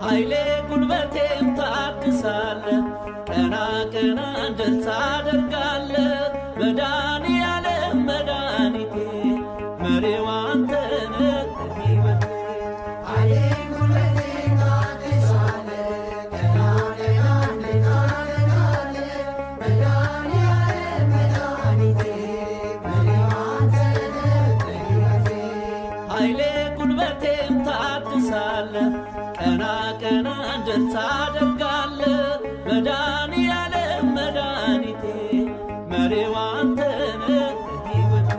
ኃይሌ ጉልበቴም ታድሳለ፣ ቀና ቀና እንድል ታደርጋለ። መድኃኔዓለም መድኃኒቴ መሪው አንተ ነህ ለሕይወቴ። ኃይሌ ጉልበቴም ታድሳለ፣ ቀና ቀና እንድል ታደርጋለ። መድኃኔዓለም መድኃኒቴ መሪው አንተ ነህ ለሕይወቴ።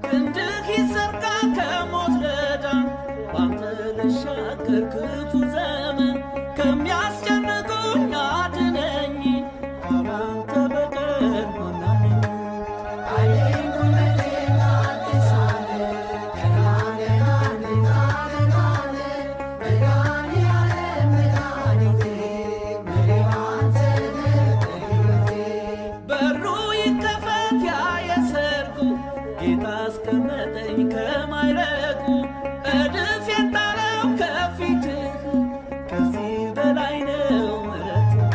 ክንድህ ይዘርጋ ከሞት ልዳን፣ ባንተ ልሻገር ክፉ ዘመን። ከሚያስጨንቁኝ አድነኝ፣ ካላንተ በቀር ማን አለኝ? በሩ ይከፈት ያ የሰርጉ፣ ጌታ አስቀመጠኝ ከማይረጉ። እድፍ የጣለው ከፊትህ፣ ከዚህ በላይ ነው ምሕረትህ።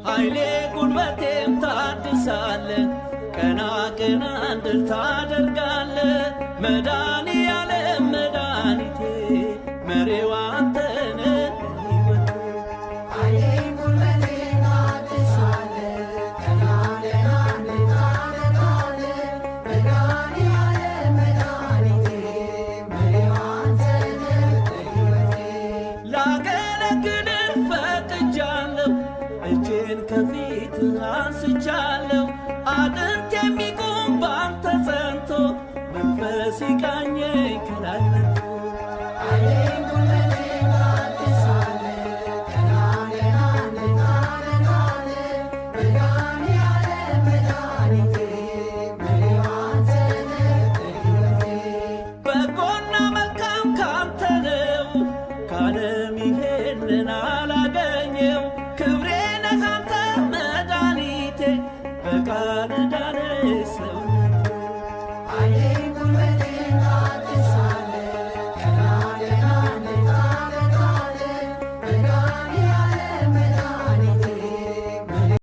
ኃይሌ ጉልበቴም ታድሳለ፣ ቀና ቀና እንድል ታደርጋለ። መድኃኔዓለም መድኃኒቴ መሪው አንተ ነህ ለሕይወቴ። ላገለግልህ ፈቅጃለሁ፣ እጄን ከፊትህ አንስቻለሁ። አጥንት የሚቆም ባንተ ጸንቶ፣ መንፈስ ይቃኘኝ ከላይ መጥቶ። በጎና መልካም ካንተ ነው፣ ከዓለም ይሄንን አላገኘው። ክብሬ ነህ አንተ መድኃኒቴ፣ በቃል ዳኘኝ።